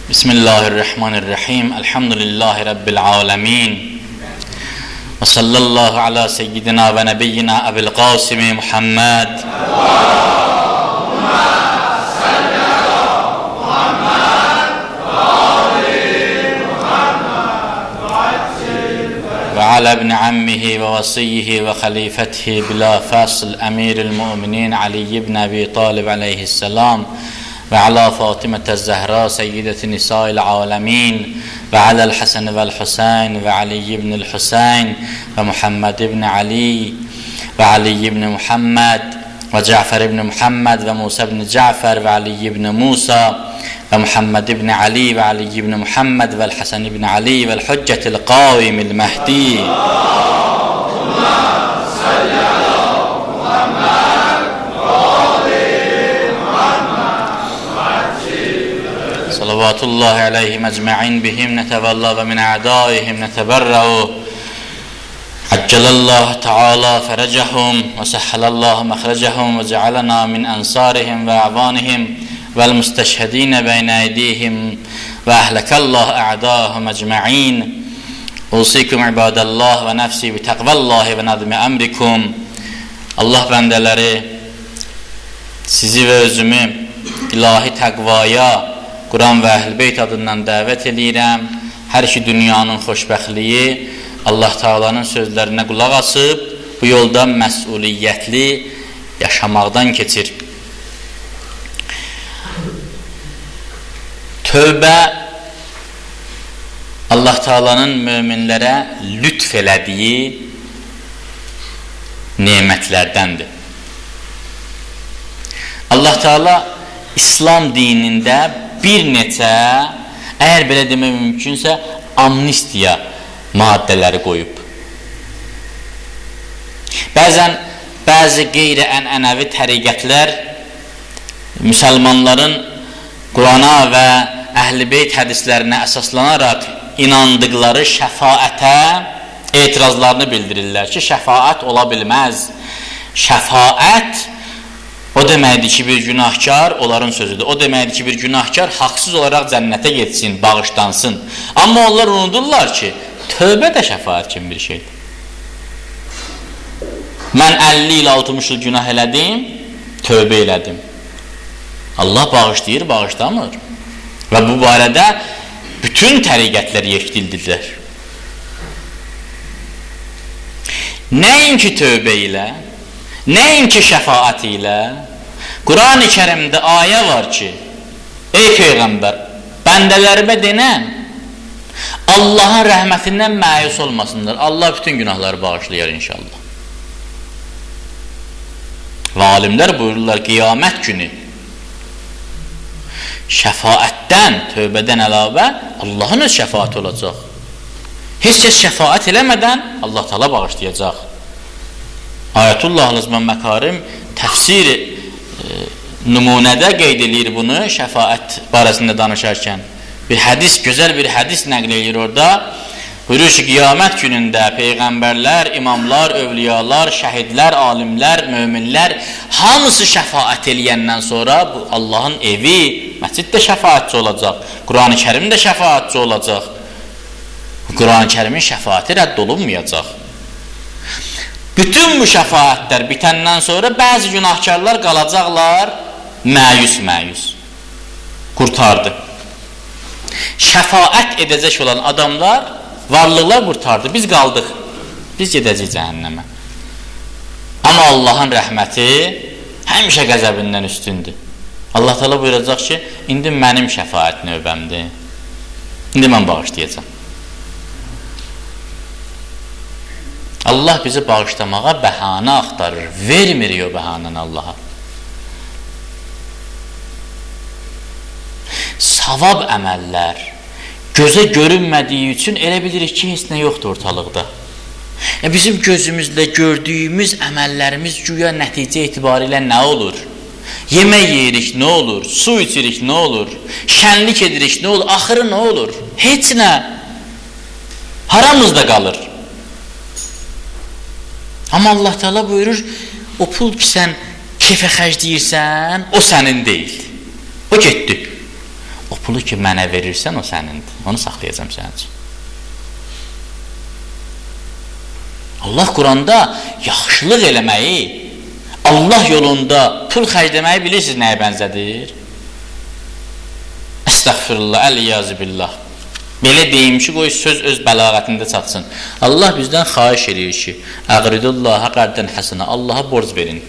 بسم الله الرحمن الرحيم الحمد لله رب العالمين وصلى الله على سيدنا ونبينا أبي القاسم محمد اللهم صل على محمد وآل محمد وعلى ابن عمه ووصيه وخليفته بلا فصل أمير المؤمنين علي بن أبي طالب عليه السلام وعلى فاطمة الزهراء سيدة نساء العالمين وعلى الحسن والحسين وعلي بن الحسين ومحمد بن علي وعلي بن محمد وجعفر بن محمد وموسى بن جعفر وعلي بن موسى ومحمد بن علي وعلي بن محمد والحسن بن علي والحجة القائم المهدي اللهم صل على محمد وآل محمد صلوات الله عليهم أجمعين بهم نتولى ومن أعدائهم نتبرأ عجل الله تعالى فرجهم وسهل الله مخرجهم وجعلنا من أنصارهم وأعوانهم والمستشهدين بين أيديهم وأهلك الله أعداءهم أجمعين أوصيكم عباد الله ونفسي بتقوى الله ونظم أمركم Allah bəndələri, sizi və özümü ilahi təqvaya Quran və Əhl-Beyt adından dəvət eləyirəm. Hər iki dünyanın xoşbəxtliyi Allah Taala'nın sözlərinə qulaq asıb bu yolda məsuliyyətli yaşamaqdan keçir. Tövbə Allah Taala'nın möminlərə lütf elədiyi nemətlərdəndir. Allah Taala İslam dinində bir neçə, əgər belə demək mümkünsə, amnistiya maddələri qoyub. Bəzən bəzi qeyri-ənənəvi təriqətlər müsəlmanların Qurana və Əhl-i Beyt hədislərinə əsaslanaraq inandıqları şəfaətə etirazlarını bildirirlər ki, şəfaət ola bilməz. Şəfaət o deməkdir ki, bir günahkar, onların sözüdür, o deməkdir ki, bir günahkar haqsız olaraq cənnətə getsin, bağışlansın. Amma onlar unudurlar ki, tövbə də şəfaət kimi bir şeydir. Mən 50 il, 60 il günah elədim, tövbə elədim. Allah bağışlayır, bağışlamır. Və bu barədə bütün təriqətlər yekdildirlər. Nəinki tövbə ilə, nəinki şəfaət ilə, Quran-ı Kərimdə ayə var ki, ey Peyğəmbər, bəndələrimə denən, Allahın rəhmətindən məyus olmasınlar. Allah bütün günahları bağışlayar inşallah. Və alimlər buyururlar, qiyamət günü şəfaətdən, tövbədən əlavə Allahın öz şəfaəti olacaq. Heç kəs şəfaət eləmədən Allah Teala bağışlayacaq. Ayətullah Ləzman Məkarim təfsir nümunədə qeyd eləyir bunu şəfaət barəsində danışarkən. Bir hədis, gözəl bir hədis nəql eləyir orada. Buyurur ki, qiyamət günündə peyğəmbərlər, imamlar, övliyalar, şəhidlər, alimlər, möminlər hamısı şəfaət eləyəndən sonra bu Allahın evi, məscid də şəfaətçi olacaq, Quran-ı Kərim də şəfaətçi olacaq. Quran-ı Kərimin şəfaəti rədd olunmayacaq. Bütün bu şəfaətlər bitəndən sonra bəzi günahkarlar qalacaqlar məyus-məyus. Qurtardı. Şəfaət edəcək olan adamlar, varlıqlar qurtardı. Biz qaldıq. Biz gedəcəyik cəhənnəmə. Amma Allahın rəhməti həmişə qəzəbindən üstündür. Allah Teala buyuracaq ki, indi mənim şəfaət növbəmdir. İndi mən bağışlayacağam. Allah bizi bağışlamağa bəhanə axtarır. Vermir o bəhanəni Allaha. Savab əməllər gözə görünmədiyi üçün elə bilirik ki, heç nə yoxdur ortalıqda. Bizim gözümüzlə gördüyümüz əməllərimiz güya nəticə etibarilə nə olur? Yemək yeyirik, nə olur? Su içirik, nə olur? Şənlik edirik, nə olur? Axırı nə olur? Heç nə. Haramızda qalır. Amma Allah Teala buyurur, o pul ki sən kefə xərcləyirsən, o sənin deyil. O getdi. O pulu ki mənə verirsən, o sənindir. Onu saxlayacam sənin üçün. Allah Quranda yaxşılıq eləməyi, Allah yolunda pul xərcləməyi bilirsiniz nəyə bənzədir? Əstəğfirullah, əl-iyazı billah. Belə deyim ki, qoy söz öz bəlağətində çatsın. Allah bizdən xahiş edir ki, əqridullaha qardan həsənə, Allaha borc verin.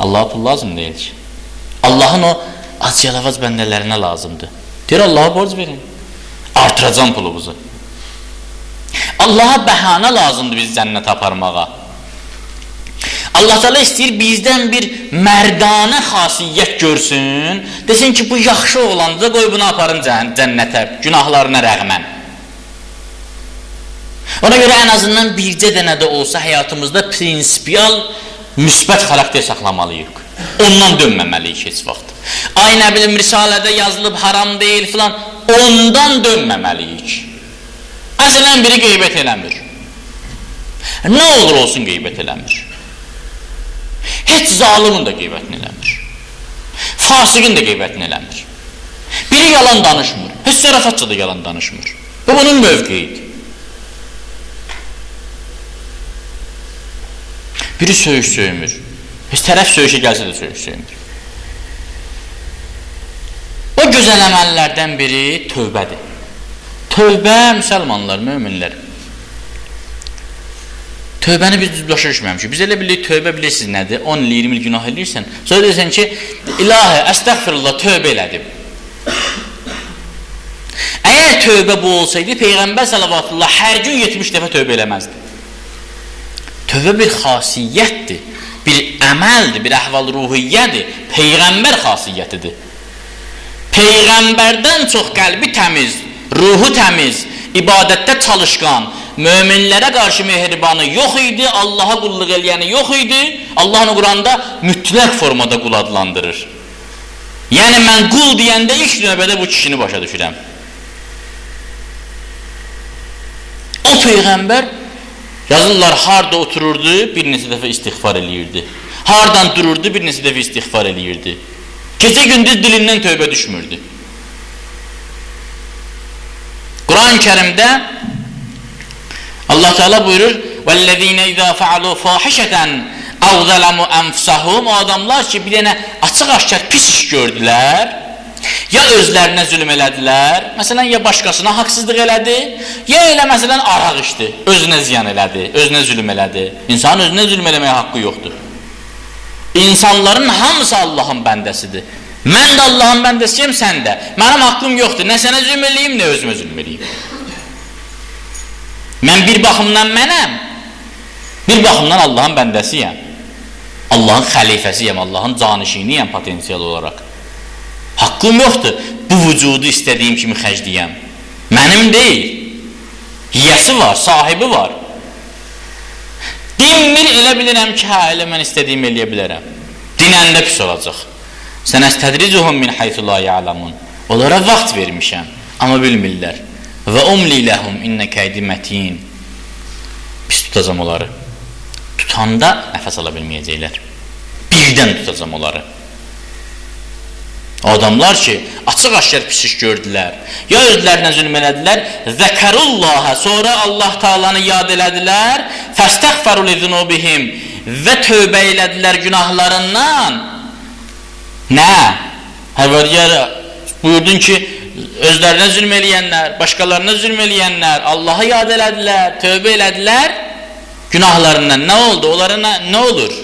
Allaha pul lazım deyil ki. Allahın o ac-yalavaz bəndələrinə lazımdır. Deyir, Allaha borc verin. Artıracam pulunuzu. Allaha bəhanə lazımdır bizi cənnətə aparmağa. Allah Teala istəyir bizdən bir mərdanə xasiyyət görsün. Desin ki, bu yaxşı oğlandır, qoy bunu aparın cənnətə, günahlarına rəğmən. Ona görə ən azından bircə dənə də olsa həyatımızda prinsipial müsbət xarakter saxlamalıyıq. Ondan dönməməliyik heç vaxt. Ay nə bilim, risalədə yazılıb haram deyil filan, ondan dönməməliyik. Məsələn, biri qeybət eləmir. Nə olur olsun qeybət eləmir. Heç zalimin də qeybətini eləmir. Fasiqin də qeybətini eləmir. Biri yalan danışmır. Heç zarafatca da yalan danışmır. Bu bunun mövqeyidir. Biri söyüş söymür. Heç tərəf söyüşə gəlsə də söyüş söymür. O gözəl əməllərdən biri tövbədir. Tövbə, müsəlmanlar, möminlər. Tövbəni biz düz başa düşməmişik. Biz elə bilirik, tövbə bilirsiniz nədir? 10 il, 20 il günah eləyirsən. Sonra deyirsən ki, ilahi, əstəğfirullah, tövbə elədim. Əgər tövbə bu olsaydı, Peyğəmbər salavatullah hər gün 70 dəfə tövbə eləməzdi. Tövbə bir xasiyyətdir, bir əməldir, bir əhval-ruhiyyədir. Peyğəmbər xasiyyətidir. Peyğəmbərdən çox qəlbi təmiz, ruhu təmiz, ibadətdə çalışqan, möminlərə qarşı mehribanı yox idi, Allaha qulluq eləyəni yox idi. Allah onu Quranda mütləq formada qul adlandırır. Yəni mən qul deyəndə ilk növbədə bu kişini başa düşürəm. O Peyğəmbər yazırlar harda otururdu, bir neçə dəfə istiğfar eləyirdi. Hardan dururdu, bir neçə dəfə istiğfar eləyirdi. Gecə gündüz dilindən tövbə düşmürdü. Quran-ı Kərimdə Allah Teala buyurur: "Vellezine iza faalu fahişeten aw zalamu enfusahum." O adamlar ki, bir dənə açıq-aşkar pis iş gördülər, ya özlərinə zülm elədilər, məsələn, ya başqasına haqsızlıq elədi, ya elə məsələn araq içdi, özünə ziyan elədi, özünə zülm elədi. İnsanın özünə zülm eləməyə haqqı yoxdur. İnsanların hamısı Allahın bəndəsidir. Mən də Allahın bəndəsiyəm, sən də. Mənim haqqım yoxdur. Nə sənə zülm eləyim, nə özümə zülm eləyim. Mən bir baxımdan mənəm, bir baxımdan Allahın bəndəsiyəm. Allahın xəlifəsiyəm, Allahın canişiniyəm potensial olaraq. Haqqım yoxdur bu vücudu istədiyim kimi xərcləyəm. Mənim deyil. Yiyəsi var, sahibi var. Dinmir, elə bilirəm ki, hə, elə mən istədiyimi eləyə bilərəm. Dinəndə pis olacaq. Sənəstədricuhum min haythu la ya'lamun. Onlara vaxt vermişəm, amma bilmirlər. Və umli ləhum innə kəydi mətin. Pis tutacam onları. Tutanda nəfəs ala bilməyəcəklər. Birdən tutacam onları. O adamlar ki, açıq-aşkar pis iş gördülər, ya özlərinə zülm elədilər, zəkarullaha, sonra Allah Taalanı yad elədilər, fəstəğfəru lizunubihim və tövbə elədilər günahlarından. Nə? Həvərdiyar buyurdun ki, özlərinə zülm eləyənlər, başqalarına zülm eləyənlər, Allahı yad elədilər, tövbə elədilər günahlarından. Nə oldu? Onlara nə olur?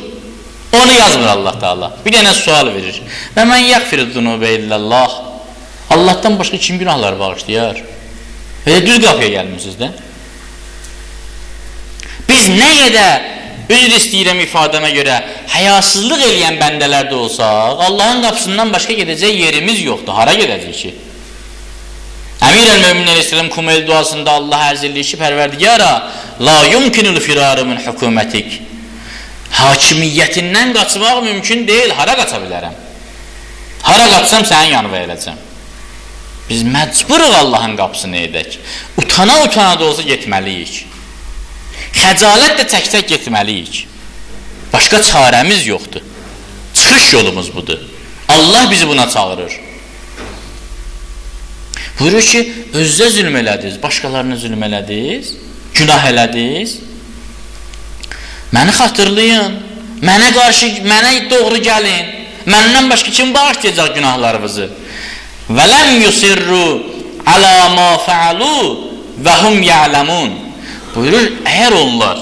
Onu yazmır Allah Teala. Bir dənə sual verir. Və mən yəğfiru zunubə illallah. Allahdan başqa kim günahları bağışlayar? Elə düz qapıya gəlmişsiniz də. Biz nə qədər, üzr istəyirəm ifadəmə görə, həyasızlıq eləyən bəndələr də olsaq, Allahın qapısından başqa gedəcək yerimiz yoxdur. Hara gedəcək ki? Əmir əl-Möminin əleyhissalam Kumeyl duasında Allah ərz eləyir ki, Pərverdigara, la yumkinul firaru min hökumətik. Hakimiyyətindən qaçmaq mümkün deyil. Hara qaça bilərəm? Hara qaçsam sənin yanına eləcəm. Biz məcburuq Allahın qapısını edək. Utana-utana da olsa getməliyik. Xəcalət də çək-çək getməliyik. Başqa çarəmiz yoxdur. Çıxış yolumuz budur. Allah bizi buna çağırır. Buyurur ki, özünüzə zülm elədiniz, başqalarına zülm elədiniz, günah elədiniz. Məni xatırlayın, mənə qarşı, mənə doğru gəlin. Məndən başqa kim bağışlayacaq günahlarınızı? Və ləm yusirru alə ma fəalu və hum ya'ləmun. Buyurur, əgər onlar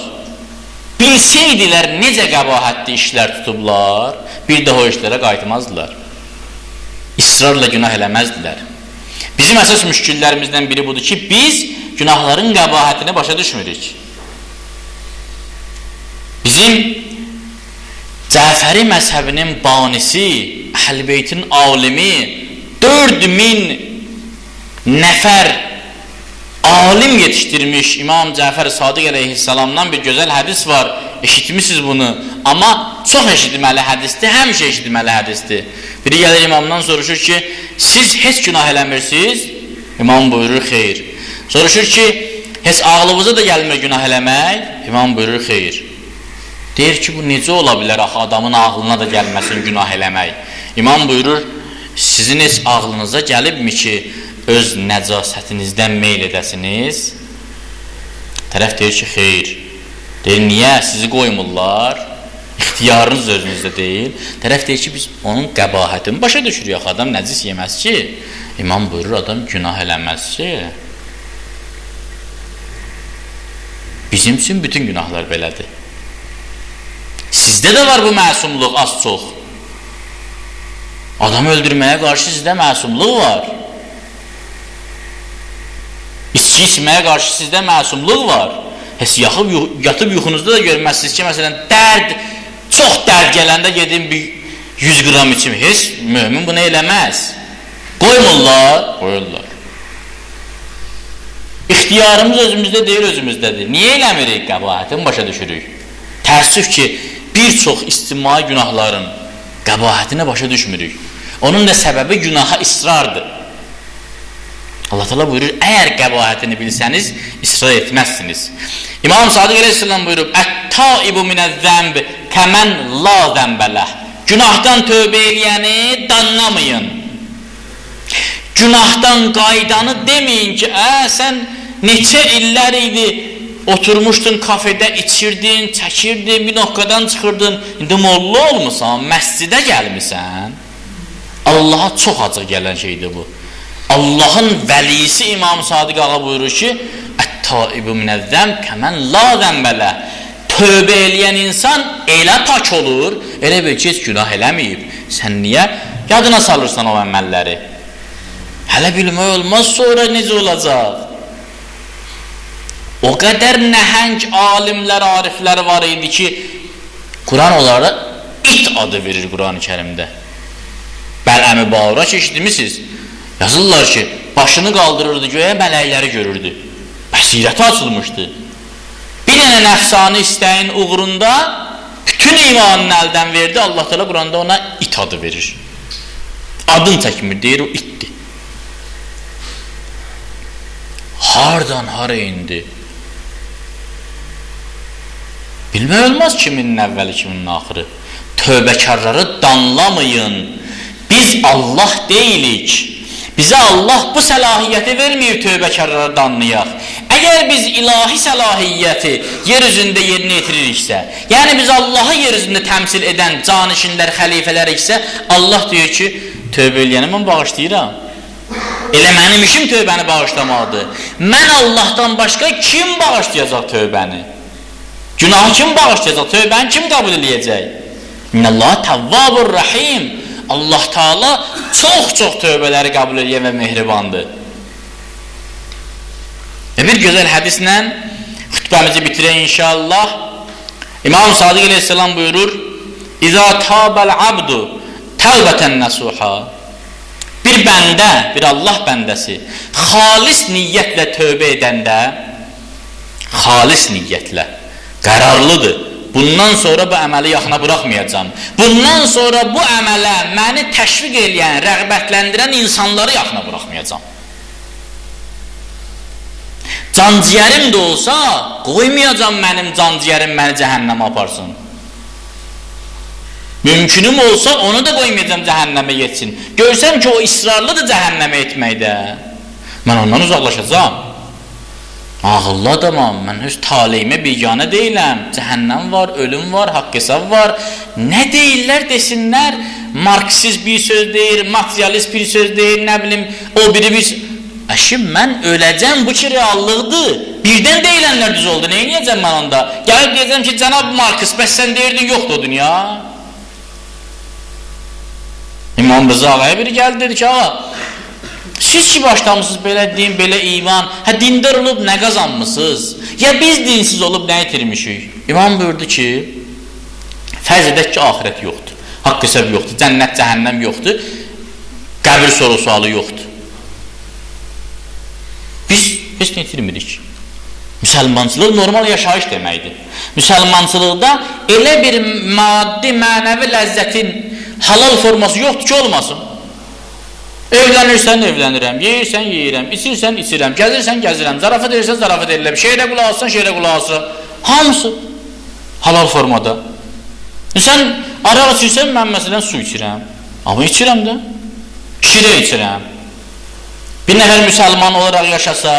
bilsəydilər necə qəbahətli işlər tutublar, bir daha o işlərə qayıtmazdılar. İsrarla günah eləməzdilər. Bizim əsas müşkillərimizdən biri budur ki, biz günahların qəbahətini başa düşmürük. Bizim Cəfəri məzhəbinin banisi, Əhl-i Beytin alimi 4000 nəfər alim yetişdirmiş İmam Cəfər Sadiq əleyhissalamdan bir gözəl hədis var. Eşitmişsiniz bunu. Amma çox eşitməli hədisdir, həmişə eşitməli hədisdir. Biri gəlir imamdan soruşur ki, siz heç günah eləmirsiniz? İmam buyurur, xeyr. Soruşur ki, heç ağlınıza da gəlmir günah eləmək? İmam buyurur, xeyr. Deyir ki, bu necə ola bilər axı adamın ağlına da gəlməsin günah eləmək? İmam buyurur, sizin heç ağlınıza gəlibmi ki, öz nəcasətinizdən meyl edəsiniz? Tərəf deyir ki, xeyr. Deyir, niyə? Sizi qoymurlar. İxtiyarınız özünüzdə deyil. Tərəf deyir ki, biz onun qəbahətini başa düşürük. Axı, adam nəcis yeməz ki. İmam buyurur, adam günah eləməz ki. Bizim üçün bütün günahlar belədir. Sizdə də var bu məsumluq az-çox. Adamı öldürməyə qarşı sizdə məsumluq var. İçki içməyə qarşı sizdə məsumluq var. Heç yatıb yuxunuzda da görməzsiniz ki, məsələn, dərd, çox dərd gələndə gedin bir 100 qram içim. Heç mömin bunu eləməz. Qoymurlar, qoyurlar. İxtiyarımız özümüzdə deyil, özümüzdədir. Niyə eləmirik? Qəbahətini başa düşürük. Təəssüf ki, bir çox ictimai günahların qəbahətinə başa düşmürük. Onun da səbəbi günaha isrardır. Allah Teala buyurur, əgər qəbahətini bilsəniz, israr etməzsiniz. İmam Sadiq əleyhissalam buyurub, Ət-taibu minəz-zənb kəmən la zənbələh. Günahdan tövbə eləyəni danlamayın. Günahdan qaydanı deməyin ki, sən neçə illər idi oturmuşdun kafedə, içirdin, çəkirdin, bir noktadan çıxırdın. İndi molla olmusan, məscidə gəlmisən. Allaha çox acı gələn şeydir bu. Allahın vəlisi İmam Sadiq ağa buyurur ki, Ət-taibu minəz-zənb kəmən la zənbələ. Tövbə eləyən insan elə pak olur, elə bil ki, heç günah eləməyib. Sən niyə yadına salırsan o əməlləri? Hələ bilmək olmaz, sonra necə olacaq? O qədər nəhəng alimlər, ariflər var idi ki, Quran onlara it adı verir Quran-ı Kərimdə. Bələmi Bağıraç eşitmişsiniz. Yazırlar ki, başını qaldırırdı göyə, mələkləri görürdü. Bəsirəti açılmışdı. Bir dənə nəfsani istəyin uğrunda bütün imanını əldən verdi. Allah Teala Quranda ona it adı verir. Adını çəkmir, deyir o itdir. Hardan hara indi? Bilmək olmaz kiminin əvvəli, kiminin axırı. Tövbəkarları danlamayın. Biz Allah deyilik. Bizə Allah bu səlahiyyəti verməyib tövbəkarları danlayaq. Əgər biz ilahi səlahiyyəti yer üzündə yerinə yetiririksə, yəni biz Allahı yer üzündə təmsil edən canişinlər, xəlifələriksə, Allah deyir ki, tövbə eləyəni mən bağışlayıram. Elə mənim işim tövbəni bağışlamaqdır. Mən Allahdan başqa kim bağışlayacaq tövbəni? Günahı kim bağışlayacaq? Tövbəni kim qəbul eləyəcək? İnnəllaha təvvabur rəhim. Allah Teala çox-çox tövbələri qəbul eləyən və mehribandır. Və bir gözəl hədislə xütbəmizi bitirək inşallah. İmam Sadiq əleyhissalam buyurur: İza tabəl abdu təvbətən nəsuha. Bir bəndə, bir Allah bəndəsi xalis niyyətlə tövbə edəndə, xalis niyyətlə, qərarlıdır. Bundan sonra bu əməli yaxına buraxmayacağam. Bundan sonra bu əmələ məni təşviq eləyən, rəğbətləndirən insanları yaxına buraxmayacağam. Canciyərim də olsa, qoymayacağam mənim canciyərim məni cəhənnəmə aparsın. Mümkünüm olsa onu da qoymayacağam cəhənnəmə getsin. Görsəm ki, o israrlıdır cəhənnəmə etməkdə. Mən ondan uzaqlaşacağam. Ağıllı adamam, mən öz taleyimə biganə deyiləm. Cəhənnəm var, ölüm var, haqq hesab var. Nə deyirlər desinlər, marksist bir söz deyir, materialist bir söz deyir, nə bilim, o biri bir söz. Əşi, mən öləcəm, bu ki reallıqdır. Birdən deyilənlər düz oldu, nə eləyəcəm mən onda? Gəlib deyəcəm ki, cənab Marks, bəs sən deyirdin, yoxdur o dünya. İmam Rıza ağaya biri gəldi, dedi ki, ağa, siz ki başlamışsınız belə din, belə iman, hə dindar olub nə qazanmısınız? Ya biz dinsiz olub nə itirmişik? İmam buyurdu ki, fərz edək ki, axirət yoxdur, haqq hesab yoxdur, cənnət, cəhənnəm yoxdur, qəbir soru-sualı yoxdur. Biz heç nə itirmirik. Müsəlmançılıq normal yaşayış deməkdir. Müsəlmançılıqda elə bir maddi, mənəvi ləzzətin halal forması yoxdur ki, olmasın. Evlənirsən, evlənirəm, yeyirsən, yeyirəm, içirsən, içirəm, gəzirsən, gəzirəm, zarafat edirsən, zarafat edirəm, şeirə qulaq assan, şeirə qulaq asıram. Hamısı halal formada. Sən araq içirsən, mən məsələn su içirəm. Amma içirəm də. Şirə içirəm. Bir nəfər müsəlman olaraq yaşasa,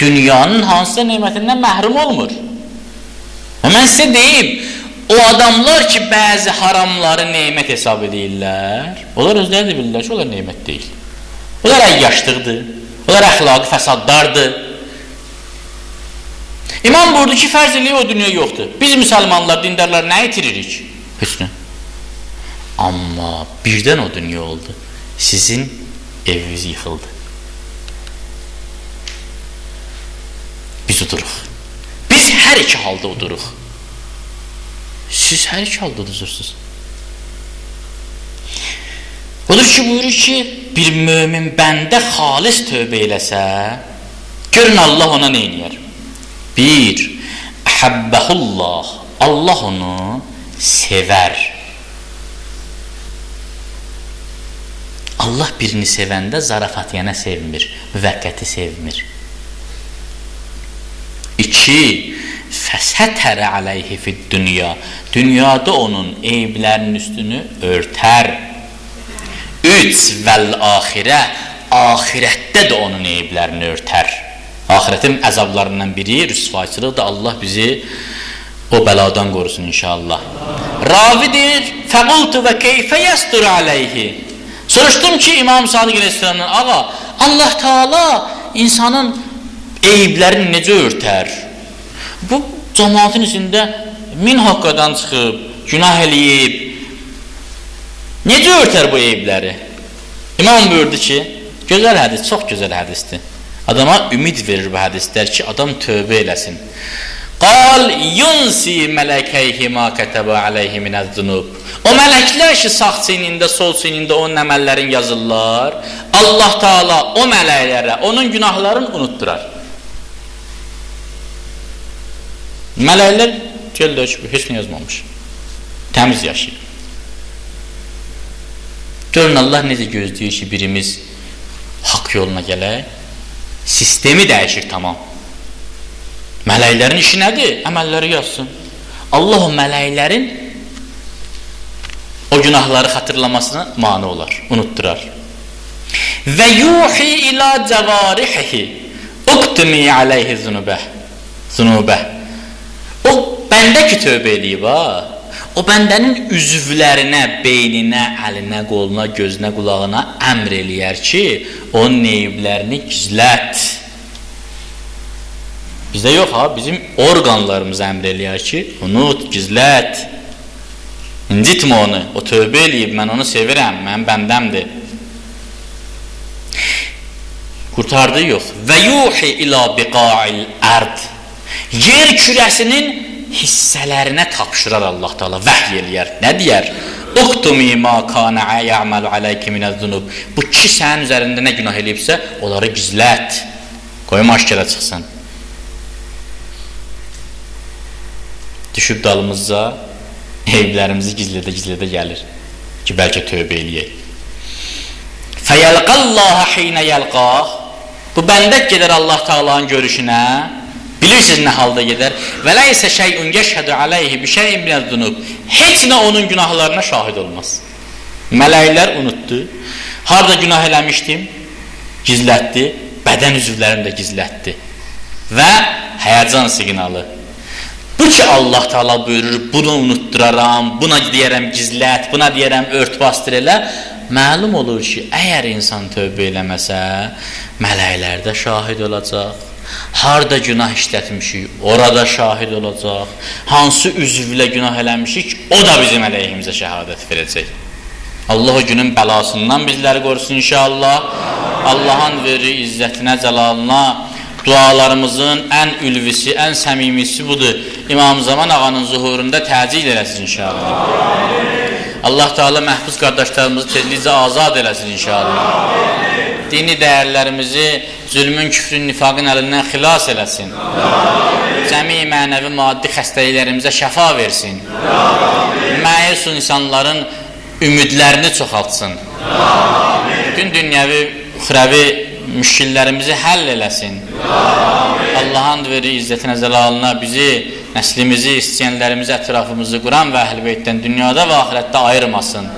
dünyanın hansısa nemətindən məhrum olmur. Mən sizə deyim, o adamlar ki, bəzi haramları nemət hesab edirlər, onlar özləri də bilirlər ki, onlar nemət deyil. Onlar əyyaşlıqdır, onlar əxlaqi fəsadlardır. İmam buyurdu ki, fərz eləyir, o dünya yoxdur. Biz müsəlmanlar, dindarlar nə itiririk? Heç nə. Amma birdən o dünya oldu. Sizin eviniz yıxıldı. Biz uduruq. Biz hər iki halda uduruq. Siz hər iki halda uduzursunuz. Odur ki, buyurur ki, bir mömin bəndə xalis tövbə eləsə, görün Allah ona nə eləyər? Bir, əhəbbəhullah, Allah onu sevər. Allah birini sevəndə zarafat yənə sevmir, müvəqqəti sevmir. İki, fəsətərə aleyhi fid-dünya. Dünyada onun eyiblərinin üstünü örtər. Üç, vəl axirə, axirətdə də onun eyiblərini örtər. Axirətin əzablarından biri rüsvayçılıqdır. Allah bizi o bəladan qorusun inşallah. Ravi deyir, fəqultu və keyfə yəstur aleyhi. Soruşdum ki, İmam Sadiq əleyhissalamdan, ağa, Allah Teala insanın eyiblərini necə örtər? Bu cəmaatın içində min haqqadan çıxıb, günah eləyib. Necə örtər bu eyibləri? İmam buyurdu ki, gözəl hədis, çox gözəl hədisdir. Adama ümid verir bu hədislər ki, adam tövbə eləsin. Qal yunsi mələkeyhi ma kətəbə aleyhi minəz-zunub. O mələklər ki, sağ çiynində, sol çiynində onun əməllərin yazırlar. Allah Teala o mələklərə onun günahlarını unutdurar. Mələklər gəlirlər ki, heç nə yazmamış. Təmiz yaşayır. Görün Allah necə gözləyir ki, birimiz haqq yoluna gələk. Sistemi dəyişir tamam. Mələklərin işi nədir? Əməlləri yazsın. Allah o mələklərin o günahları xatırlamasına mane olar, unutdurar. Və yuhi ila cəvarihihi uqtumi aleyhi zunubəh. Zunubəh. O bəndə ki tövbə eləyib ha, o bəndənin üzvlərinə, beyninə, əlinə, qoluna, gözünə, qulağına əmr eləyər ki, onun eyiblərini gizlət. Bizdə yox ha, bizim orqanlarımız əmr eləyər ki, unut, gizlət. İncitmə onu, o tövbə eləyib, mən onu sevirəm, mənim bəndəmdir. Qurtardığı yox. Və yuhi ila biqa'il ərd. Yer kürəsinin hissələrinə tapşırar Allah Teala, vəhy eləyər. Nə deyər? Uktumi ma kana ya'malu aleyki minəz-zunub. Bu ki sənin üzərində nə günah eləyibsə, onları gizlət. Qoyma aşkara çıxsın. Düşüb dalımızca eyiblərimizi gizlədə gizlədə gəlir ki, bəlkə tövbə eləyək. Fəyəlqəllaha hinə yəlqah. Bu bəndə gedər Allah Taala'nın görüşünə. Bilirsiniz nə halda gedər? Və leysə şey'un yeşhedü aleyhi bi şey'in minəz-zunub. Heç nə onun günahlarına şahid olmaz. Mələklər unutdu. Harda günah eləmişdim? Gizlətdi. Bədən üzvlərini də gizlətdi. Və həyəcan siqnalı. Bu ki Allah Teala buyurur, bunu unutduraram, buna deyərəm gizlət, buna deyərəm ört bastır elə. Məlum olur ki, əgər insan tövbə eləməsə, mələklər də şahid olacaq. Harda günah işlətmişik, orada şahid olacaq. Hansı üzvlə günah eləmişik, o da bizim əleyhimizə şəhadət verəcək. Allah o günün bəlasından bizləri qorusun inşallah. Allahın verir izzətinə, cəlalına dualarımızın ən ülvisi, ən səmimisi budur. İmam Zaman ağanın zuhurunda təcil eləsin inşallah. Allah Teala məhbus qardaşlarımızı tezlikcə azad eləsin inşallah. Dini dəyərlərimizi zülmün, küfrün, nifaqın əlindən xilas eləsin. Cəmi mənəvi maddi xəstəliklərimizə şəfa versin. Məyus insanların ümidlərini çoxaltsın. Bütün dünyəvi, uxrəvi müşkillərimizi həll eləsin. Allahın verir izzətinə, cəlalına bizi, nəslimizi, istəyənlərimizi, ətrafımızı Quran və Əhl-i Beytdən dünyada və axirətdə ayırmasın.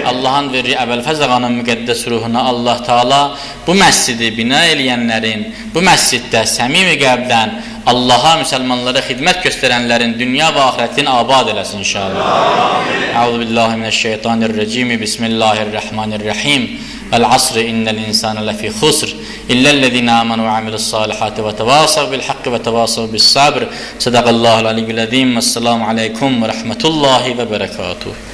Allahın verir Əbəlfəz ağanın müqəddəs ruhuna Allah Teala bu məscidi bina eləyənlərin, bu məsciddə səmimi qəlbdən Allaha, müsəlmanlara xidmət göstərənlərin dünya və axirətin abad eləsin inşallah. Euzu billahi mineşşeytanirracim. Bismillahirrahmanirrahim. Vel asr innel insane lefî husr illellezîne âmenû ve amilussâlihâti ve tevâsav bil hakkı ve tevâsav bis sabr. Sadakallâhu'l aliyyul azîm. Vesselamu aleykum ve rahmetullahi ve berekâtuh.